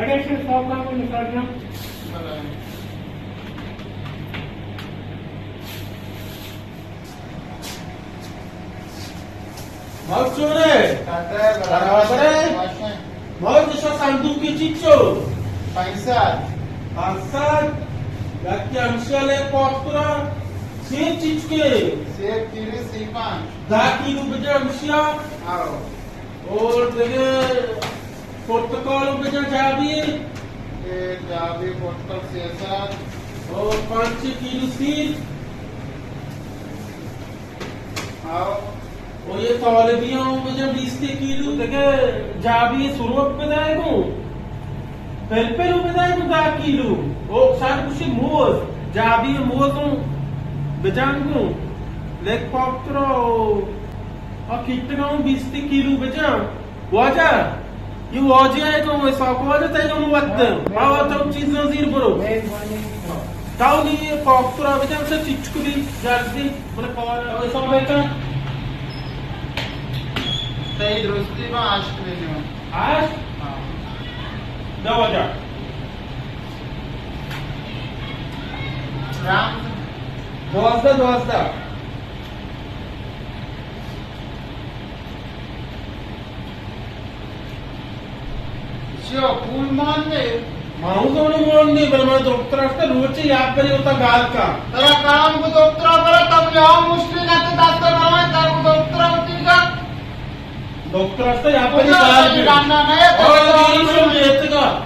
اگہ ایشی سوب کن کو نثار جان۔ موت چون ئے؟ برابر ئے؟ موت ایشی صندوقی چیچو؟ پنچ سد۔ پنچ سد؟ یکی ہمشی ءَ لیک پاکترا، سیب چیچکے؟ سیب کیلو سی پنچ۔ دہ کیلو بجن ہمشی ءَ۔ آؤ۔ اور دگہ پرتکال بجن جابی؟ اے جابی پرتکال سی سد۔ اور پنچ کیلو سیر؟ آؤ۔ او یہ طالبی ہوں بجن بیست کیلو۔ دگہ جابی سروک بدائے گوں، پلپل ہوں بدائے گوں دہ کیلو۔ او سر کشی موز، جابی موز ہوں بجن گوں۔ لیک پاکترا او آ کیٹگا ہوں بیست کیلو بجن۔ واجہ، یہ واجہ ہے تو اسحاق واجہ تئی ہم وقت ہے۔ آ تو چیزاں زیر برو۔ تو نی یہ پاکترا بجن سے چچک بھی جلدی۔ بلے پاکترا اسحاق بیٹا۔ تئی درستی با آشت بجن۔ آشت؟ ہاں۔ دو واجہ۔ رام۔ دوازدہ، دوازدہ۔ چیا پول مان دے؟ ما ہوں زاناں مان دے، بلے من دکتر است، روچے یاد بری ہوتا گال کا۔ ترا کام کو دکتر برا، تب یہاں مشکل نہ تے دست برا، تر کو دکتر ہوتی کا۔ دکتر است، یاد بری گال کا۔ ڈانڈا نہ ہے، اور دکتر یہ سب دیتے کا۔